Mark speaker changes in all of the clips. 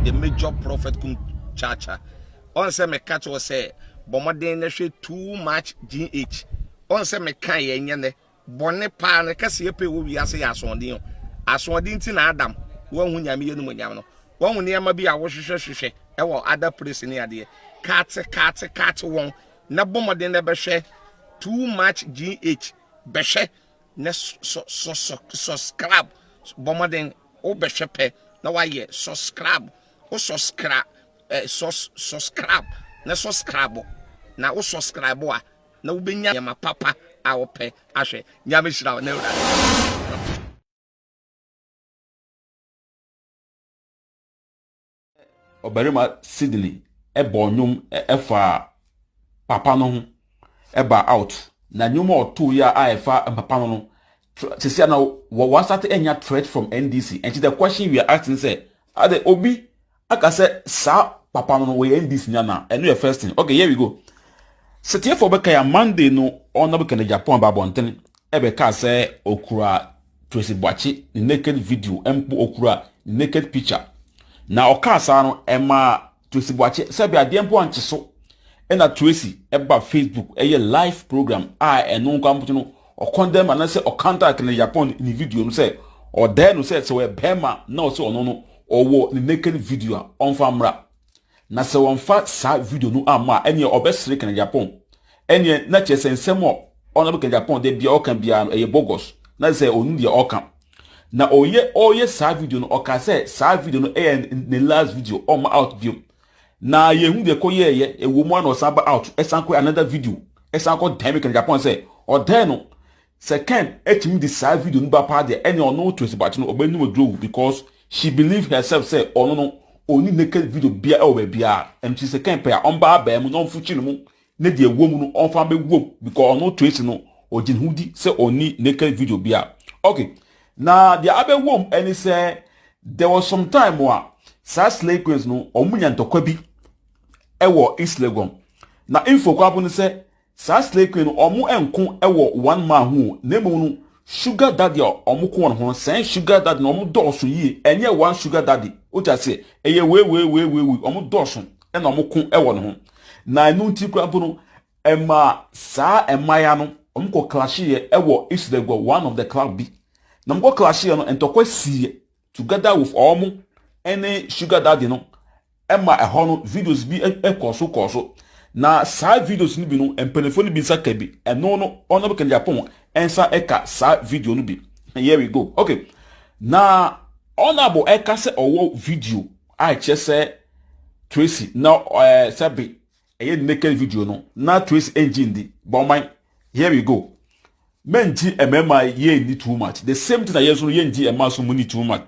Speaker 1: The major prophet kum chacha. Ɔn sɛ meka kyerɛ sɛ bɔ mmɔden na hwɛ too much GH. Ɔn sɛ meka yɛ nyɛ nɛ bɔne paa no kɛseɛ pɛ wɔ wiase yɛ asoɔden o. Asoɔden nti na Adam wanhu Nyame yɛ no mu nyam no. Wahu nneɛma bi a wohwehwɛ hwehwɛ ɛwɔ other place ne adeɛ. Kaate kaate kaate wɔn na bɔ mmɔden na bɛhwɛ too much GH bɛhwɛ na subscribe bɔ mmɔden wobɛhwɛ pɛ na wayɛ subscribe wo subscribe eh, sus, subscribe na subscribe na wo subscribe a na wobɛnya nneɛma papa a wopɛ ahwɛ. Nyame hyira wo na Awurade.
Speaker 2: Ɔbarima Sidney bɔɔ nnwom faa papa no ho baa out. Na nnwom a ɔtoo yi a ɛfa papa no no, sisi a na wɔasate anya threat from NDC. Nti the question we are asking sɛ, ade obi aka sɛ saa papa no no wɔyɛ NDC ni ana? Ɛno yɛ first thing. Okay, here we go. Sɛ tiɛfoɔ bɛka ya Monday no ɔnam Kennedy Agyapong ba abɔnten ɛbɛkaa sɛ okura Tracy Boakye ne naked video mpo okura ne naked picture. Na ɔkaa saa no ɛmaa Tracy Boakye sɛbi adeɛ mpo ankye so ɛna Tracy ɛba Facebook ɛyɛ live program a ɛno nko ampo no ɔkɔndɛm anaasɛ ɔkanta Kennedy Agyapong ne video no sɛ ɔdɛɛ no sɛ sɛ ɔyɛ bɛrima na ɔsɛ ɔno no ɔwɔ ne naked video a ɔmfa mmra. Na sɛ wɔmfa saa video no amma a, ɛneɛ ɔbɛsere Kennedy Agyapong. Ɛneɛ na kyerɛ sɛ nsɛm a Honourable Kennedy Agyapong da biara ɔka biara no ɛyɛ bogus. Na sɛ ɔnim deɛ ɔka. Na ɔyɛ ɔyɛ saa video no ɔka sɛ saa video no ɛyɛ ne last video ɔmma out bio. Na yɛhu deɛ kɔyɛɛyɛ ɛwɔ mu a na ɔsan ba out ɛsan kɔ another video ɛsan kɔ dɛm Kennedy Agyapong sɛ ɔdɛn no. Sɛ Ken tumi de saa video no ba paa deɛ ɛneɛ ɔno Tracy Boakye no ɔbɛnum aduro wu because she believe herself sɛ ɔno no ɔnni naked video bia ɛwɔ baabiara ɛnti sɛ Ken pɛ a ɔmba abaa mu na ɔmfukyi ne mu ne deɛ ɛwɔ mu no ɔmfa mbɛwom because ɔno Tracy no ɔgye ne ho di sɛ ɔnni naked video bia. Ok na deɛ abɛwom ɛne sɛ there was some time a saa Slay Queens no ɔmo nya ntɔkwa bi ɛwɔ East Legon na info kɔ abo no sɛ Saa slay queen no ɔmo nko wɔ one man ho o, na mmom no sugar daddy a ɔmo ko wɔn ho no sɛn sugar daddy no ɔmo dɔɔso yie, ɛnyɛ one sugar daddy, wote aseɛ, ɛyɛ wei wei wei wei wei, ɔmo dɔɔso ɛna ɔmo ko wɔ ne ho. Na ɛno nti koraa mpo no ɛma saa mmayewa no ɔmo kɔ clasheɛ ɛwɔ East Legon one of the club bi, na ɔmo kɔ clasheɛ no ntɔkwa siiɛ together with ɔmo ɛne sugar daddy no ɛma ɛhɔ no videos bi kɔɔ so kɔɔ so na saa videos no bi no mpanimfoɔ no bi nsa ka bi ɛno no ɔno bɛka Japan nsa ɛka saa video no bi. Here we go. Okay, na ɔnabo ɛka sɛ ɔwɔ video a ɛkyerɛ sɛ Tracy na ɛɛ sɛbe ɛyɛ naked video no na Tracy ɛngye ndi bɔnman. Here we go. Mɛngye mmarima yɛ ni too much, the same thing na yɛn nso no yɛngye mmaa so mu ni too much.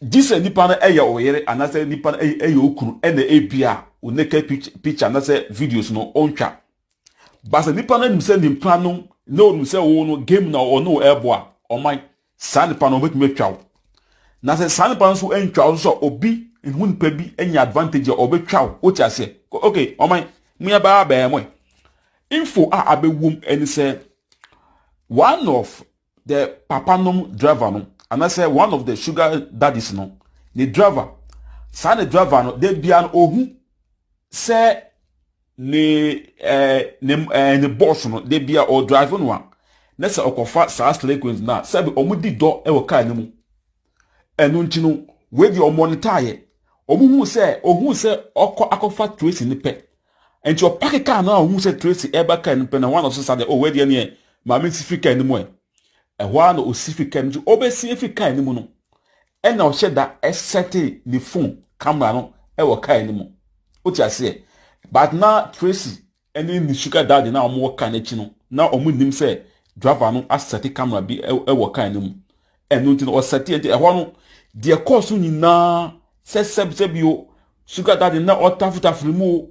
Speaker 2: Gye sɛ nipa no yɛ wo yere anaasɛ nipa no yɛ wo kunu ɛna ebia wo naked picture anaasɛ videos no ɔntwa. Ba sɛ nipa no nim sɛ nipa no na onim sɛ wo no game na ɔne wo ɛbɔ a, ɔman saa nipa no ɔbɛtumi atwa wo. Na sɛ saa nipa no nso ntwa wo nso a, obi nhu nipa bi anya advantage a ɔbɛtwa wo. Wote aseɛ? Okay, ɔman mo yɛ baa bɛn mo. Info a abɛwom ɛne sɛ one of the papa nom driver no anaasɛ one of the sugar daddies no ne driver, saa ne driver no da bia no ohu sɛ ne ɛɛ ne ɛɛ ne boss no da bia ɔdrive no a na sɛ ɔkɔfa saa slay queens no a sɛbi wɔn di dɔ wɔ kaa no mu. Ɛno nti no wei deɛ wɔn ntaayɛ wɔn hu sɛ ohun sɛ ɔkɔ akɔfa Tracy ne pɛ. Nti ɔpake kaa no a ohun sɛ Tracy ɛreba kaa no pɛ na wɔn a ɔsesa deɛ oh wei deɛ neɛ maame nsi firi kaa no mu ɛ. Ɛhɔ ara na osi firi kaa no nti ɔbɛsi afiri kaa no mu no ɛna ɔhyɛ da ɛsɛte ne phone camera no ɛwɔ kaa no mu. Wote aseɛ? But na Tracy ɛne ne sugar daddy na wɔn wɔ kaa no akyi no na wɔn nim sɛ driver no asɛte camera bi ɛwɔ kaa no mu. Ɛno nti no ɔsɛte nti ɛhɔ no deɛ kɔɔ so nyinaa sɛ sɛbisɛbi o sugar daddy na ɔtafotafere mu o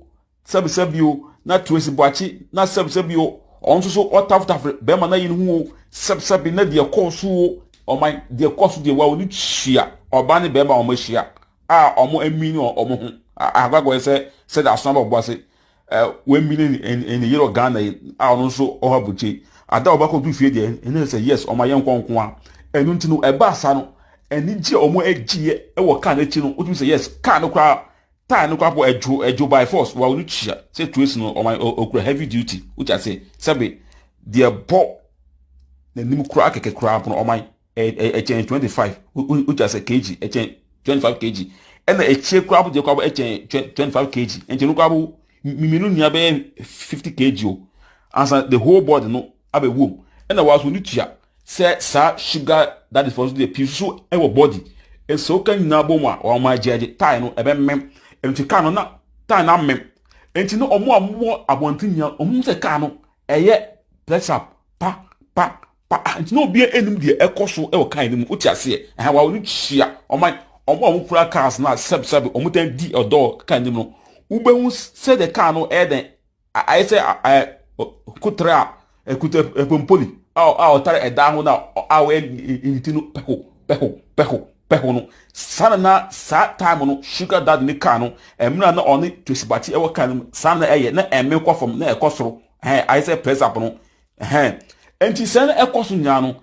Speaker 2: sɛbisɛbi o na Tracy Boakye na sɛbisɛbi o ɔno nso so ɔtafotafere bɛrima na yi ne ho o sɛbisɛbi na deɛ kɔɔ so o ɔman deɛ kɔɔ so deɛ wa wɔn hyia ɔbaa ne bɛrima wɔn ahyia a wɔn amini wɔn ho agagɔyɛ sɛ sɛdeɛ asono abɔ ase Wamini ne yere wɔ Ghana yi a ɔno nso ɔwɔ aburokyire. Ada a ɔbɛkɔ du fie deɛ ɛne sɛ yes ɔma yɛn nko nko a. Ɛno nti no ɛbaa saa no Anigye a wɔn agyiɛ wɔ kaa n'akyi no, wotumi sɛ yes, kaa no koraa, tyre no koraa po ɛdwo ɛdwo by force, wa wɔn tua sɛ Tracy no ɔman okura heavy duty, wotia sɛ sɛbe deɛ bɔ n'anim koraa kɛkɛ koraa pono ɔman ɛkyɛn 25, wotia sɛ kg ɛkyɛn 25 kg, ɛna akyire koraa po deɛ koraa po ɛkyɛn 25 kg, nti no koraa po mmienu nyinaa bɛyɛ 50 kg o, ansa the whole body no abɛwom, ɛna waso ne tua sɛ saa sugar daddy fo nso deɛ pii nso wɔ body nso woka nyinaa bɔ mu a wɔn agye agye tae no ɛbɛmem nti kaa no na tae no amem nti no wɔn a wɔwɔ abɔnten nyinaa wɔn sɛ kaa no ɛyɛ press up pa pa pa ah, nti na obi anim deɛ ɛkɔ so wɔ kaa no mu wote aseɛ ɛha wɔn ani kyia wɔn a wɔn kura cars na sɛbsɛb wɔn tan di ɔdɔ kaa no mu no wobɛhu sɛ deɛ kaa no ɛyɛ dɛn ayɛ sɛ kotrɛ a ɛkuta ɛpompoli a ɔtare ɛdan ho na a ɔyɛ ne ti no pɛho pɛho pɛho pɛho no saa na na saa time no sugar daddy ne kaa no mmerɛ na ɔne Tracy Bakye ɛwɔ kaa no mu saa na ɛyɛ na ɛme kɔ fam na ɛkɔ soro ɛhɛn ayɛ sɛ press up no ɛhɛn nti sɛ na ɛkɔ so nyinaa no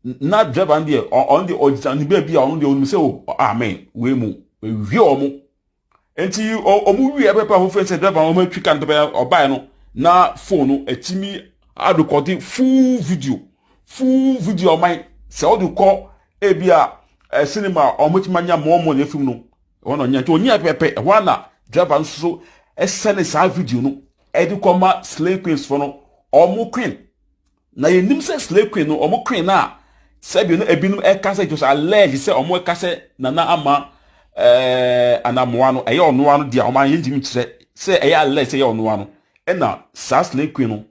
Speaker 2: na driver no deɛ ɔno deɛ ɔgyina ne baabi a ɔno deɛ ɔnim sɛ o amen wei mu ewie wɔn. Nti wɔn wie pɛpɛ a wɔfrɛ sɛ driver wɔn atwi ka no pɛpɛ ɔbaeɛ no na phone no atumi adekɔde full video full video ɔman sɛ ɔde kɔ ebi a ɛ cinema a wɔn atumi anya more money afim no ɛhɔ na ɔnya nti ɔnya pɛpɛ ɛhɔ ana driver nso so ɛsɛne saa video no ɛde kɔ ma slay queens fo no wɔn queen. Na yɛnim sɛ slay queen no wɔn queen no a sɛbi no ebinom ɛka sɛ it was alleged sɛ wɔn ɛka sɛ Nana Ama ɛɛ Anamoa no ɛyɛ ɔnoa no deɛ wɔn ayɛ ntumi nkyerɛ sɛ ɛyɛ alleged sɛ ɛyɛ ɔnoa no ɛna saa slay queen no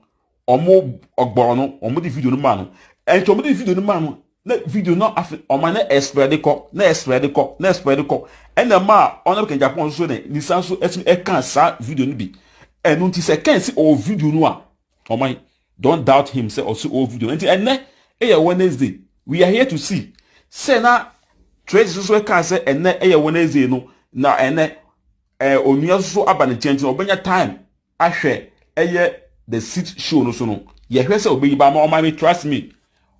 Speaker 2: wɔn ɔgbɔn no wɔn de video no maa no ɛnti wɔn de video no maa no na video no afe wɔn na ɛspread kɔ na ɛspread kɔ na ɛspread kɔ ɛna maa ɔno kɛn Japan nso ne nisa nso ɛtumi ɛka saa video no bi ɛno nti sɛ kɛn si ɔwɔ video no a ɔman Don't doubt him sɛ ɔse ɔwɔ video nti ɛnɛ ɛyɛ Wednesday we are here to see sɛ na Tracy nso ɛka sɛ ɛnɛ ɛyɛ Wednesday no na ɛnɛ ɛɛ onua nso aba ne nkyɛn nti ɔbɛnya time ahwɛ ɛyɛ the seat show no so no yɛhwɛ sɛ ɔbɛyi ba ma ɔma me trust me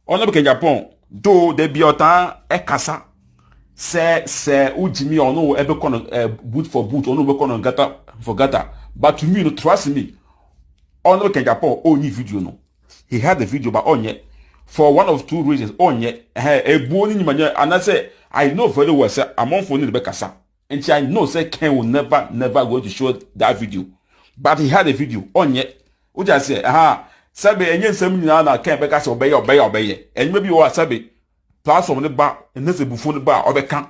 Speaker 2: ɔno bɛka Japan do da bi ɔtaa ɛkasa sɛ sɛ wogyimi a ɔno ɛbɛkɔ no ɛɛ boot for boot ɔno bɛkɔ no gutter for gutter but to me no trust me Ɔno Ken Agyapong ɔnyi video no. He had the video but ɔnyɛ for one of two reasons ɔnyɛ ɛhɛn ebuo ne nyima nyɛ anasɛ I know very well sɛ amanfoɔ ne ne bɛkasa nti I know sɛ Ken will never never going to show that video but he had the video ɔnyɛ wogye aseɛ ɛha sɛbe ɛnyɛ nsɛm nyinaa na Ken bɛka sɛ ɔbɛyɛ ɔbɛyɛ ɔbɛyɛ ɛnyɛma bi wɔ a sɛbe platform ne ba ɛnɛ sɛ bufuo ne ba a ɔbɛka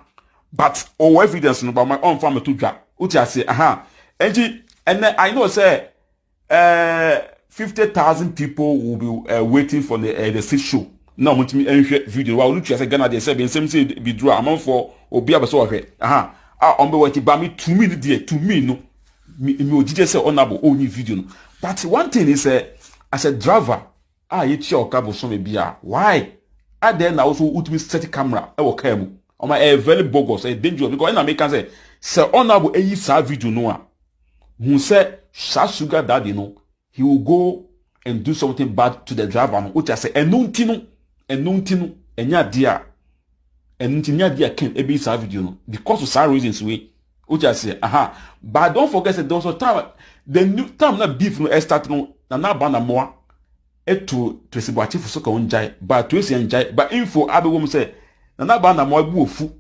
Speaker 2: but ɔwɔ evidence no ba ɔmfa mɛto dwa wogye aseɛ ɛha nti ɛnɛ I know sɛ 50,000 people will be waiting for the sit show na wɔn tumi nhwɛ video wa wɔn tua sɛ Ghana deɛ sɛ bi nsɛm sɛ bi duro amanfoɔ obi abɛsɛ ɔhwɛ aha a wɔn bɛ wɔ akyi ba mi tumi no deɛ tumi no mi mi ogyigye sɛ ɔnabo ɔnyi video no but one thing is sɛ as a driver a yɛtua ɔka bosome bi a why adɛn na woso wotumi set camera ɛwɔ kaa mu ɔma ɛyɛ very bogus ɛyɛ dangerous because ɛna meka sɛ sɛ ɔnabo ɛyi saa video no a hu sɛ saa sugar daddy no he will go and do something bad to the driver no wote ase ɛno nti no ɛno nti no ɛnyɛ adeɛ a ɛno nti nyɛ adeɛ a ken ɛbɛyi saa video no because of saa reasons wei wote ase aha but don't forget say there was a time the new time na beef no ɛstart no na na aba na moa ɛto Tracy Boakye fo so ka ɔngyae ba Tracy ɛngyae ba info abɛwɔ mu sɛ Nana Aba Anamoah bu ofu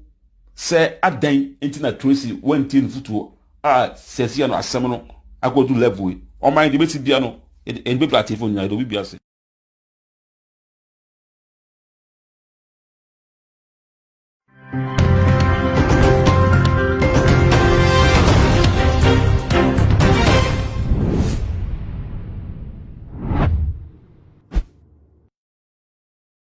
Speaker 2: sɛ adɛn nti na Tracy wantie ne futuo a sɛsia no asɛm no akɔdu level yi ɔman deɛ bɛsi bia no ɛde bɛbla atiefo nyinaa ɛde obi bia ase.